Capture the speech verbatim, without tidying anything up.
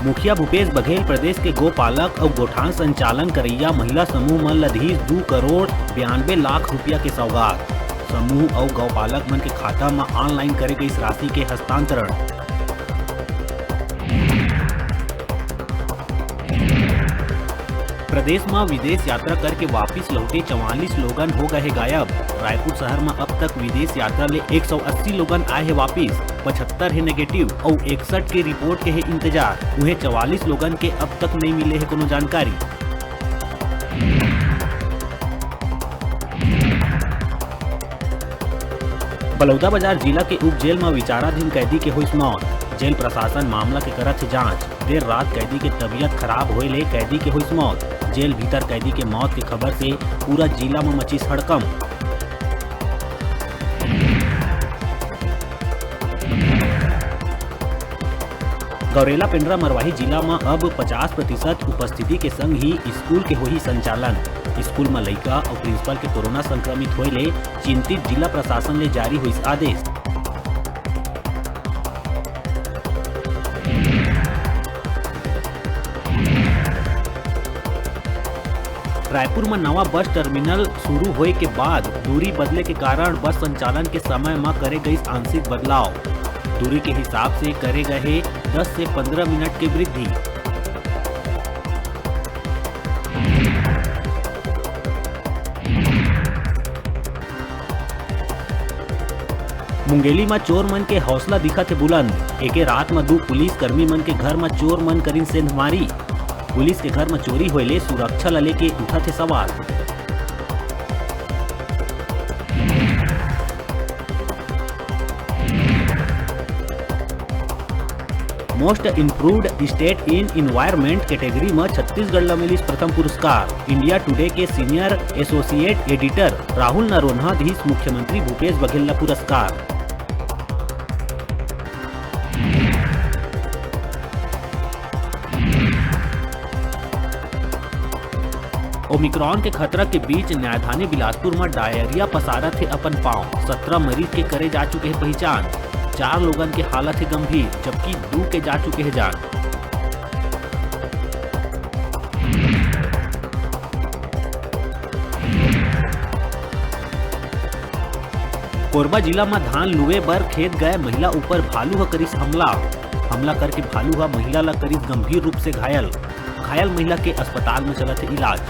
मुखिया भूपेश बघेल प्रदेश के गौपालक अउ गोठान संचालन करइया महिला समूह मन ल दीस दू करोड़ बयानबे लाख रुपया के सौगात। समूह अउ गौपालक मन के खाता म online करे गइस राशि के हस्तांतरण। प्रदेश म विदेश यात्रा करके वापिस लौटे चवालीस लोगन हो गए हे गायब। रायपुर शहर म अब तक विदेश यात्रा ले एक सौ अस्सी लोगन आए हे वापिस, पचहत्तर हे negative अउ इकसठ के report के हे इंतजार। उहें चवालीस लोगन के अब तक नइ मिले हे कोनो जानकारी। बलौदाबाजार जिला के उप जेल म विचाराधीन कैदी के होइस मौत। जेल प्रशासन मामला के करत हे जांच। देर रात कैदी के तबीयत खराब होए ले कैदी के होइस मौत। जेल भीतर कैदी के मौत के खबर से पूरा जिला म मचिस हड़कंप। गौरेला पेंड्रा मरवाही जिला म अब पचास प्रतिशत उपस्थिति के संग ही स्कूल के होही संचालन। स्कूल म लइका अउ प्रिंसिपल के कोरोना संक्रमित होए ले चिंतित, जिला प्रशासन ले जारी होइस आदेश। रायपुर म नवा बस टर्मिनल शुरू होए के बाद दूरी बदले के कारण बस संचालन के समय म करे गइस आंशिक बदलाव। दूरी के हिसाब से करे गए हे दस से पंद्रह मिनट के वृद्धि। मुंगेली म चोर मन के हौसला दिखत हे बुलंद। एके रात म दू पुलिस कर्मी मन के घर म चोर मन करिन सेंधमारी। पुलिस के घर म चोरी होए ले सुरक्षा ल लेके उठत हे सवाल। Most Improved State in Environment category म छत्तीसगढ़ ल मिलिस प्रथम पुरस्कार। India Today के senior associate editor Rahul Noronha दिस मुख्यमंत्री भूपेश बघेल ल पुरस्कार। ओमिक्रॉन के खतरा के बीच न्यायधानी बिलासपुर म डायरिया पसारत हे अपन पांव। सत्रह मरीज के करे जा चुके हे पहिचान। चार लोगन के हालत हे गंभीर, जबकि दू के जा चुके हे जान। कोरबा जिला म धान लुए बर खेत गए महिला ऊपर भालू ह करिस हमला। हमला करके भालू ह महिला ल करिस गंभीर रूप से घायल। घायल महिला के अस्पताल म चलत हे इलाज।